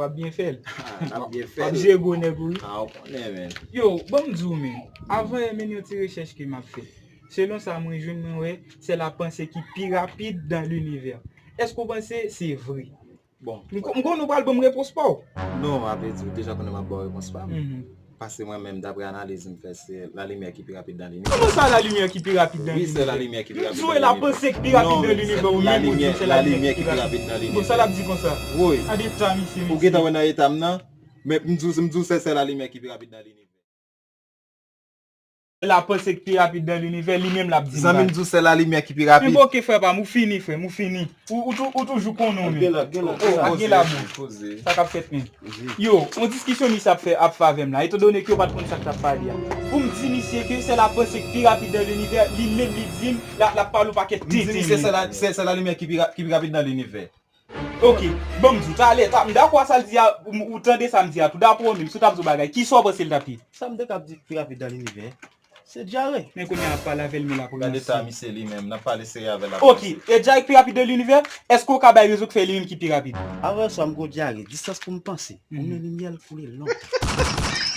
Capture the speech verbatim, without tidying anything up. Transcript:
W ap byen fè l. Ah, n ap byen W fè ap l. Jere gwonèg ou wi. Ah, ou konnen, men. Yo, ban m di w, men, avan, e, men yon ti rechèch ke m ap fè. Selon sa mwen jwenn, mwen wè, sèl a panse ki pi rapid dans l'univers. Èske w panse se vre? Bon. M ko- m konnen w pral ban m repons pa w. Non, a vle di, ou deja konnen m ap ba w repons pa m. Mhm. Paske mwen menm, daprè analiz m fè, se lalimyè ki pi rapid dans l'univers. Kòman sa, lalimyè ki pi rapid dans Wi, se l'univers? lalimyè ki pi M rapid di dans w e la l'univers. panse ki pi rapid Non, dans l'univers, ou menm ou di m se lalimyè ki pi rapid dans Bon, l'univers. Sa l ap di konsa. Woy. Gade tan, misye, Ou misye. gentan wè nan eta m nan, men m di w, m di w se, se lalimyè ki pi rapid dans l'univers. La panse ki pi rapid dans l'univers, li menm l ap di m Zanmi m bagay. Di w se lalimyè ki pi Men rapid. bon, oke, frè pa m, ou fini, frè m, ou fini. Ou, ou, tou- ou toujou konnen w, men. Gen lòt, gen lòt. Oh, ak gen labou. Poze. Sa k ap fèt, men. Yo, yon diskisyon misye ap fè, ap fè avè m la. Etan done ke yo pa t konn sa k t ap pale a. Pou m di misye ke sèl a panse ki pi rapid dans l'univers, li menm li di m, l ap, l ap pale yon pakèt M di tenten. misye se la, se, se lalimyè ki pi, ra- ki pi rapid dans l'univers. Ok, ban m di w, talè, ta- m dakò a sa l di a, ou, ou tande sa m di a tou, dakò menm, si w t ap di yon bagay, kisa w panse l t ap ye? Sa m te kab di ki pi rapid dans l'univers, se dyare. Men kounye a ap pale avè l, men l ap Gade ranse. Ta, misye li menm, n ap pale serye avè l. Ok, e dyare ki pi rapid dans l'univers, èske w ka bay rezon k fè li menm ki pi rapid? Avè sa, m gon dyare, distans pou m panse. Ou Mhm. men limyè l koule lontan.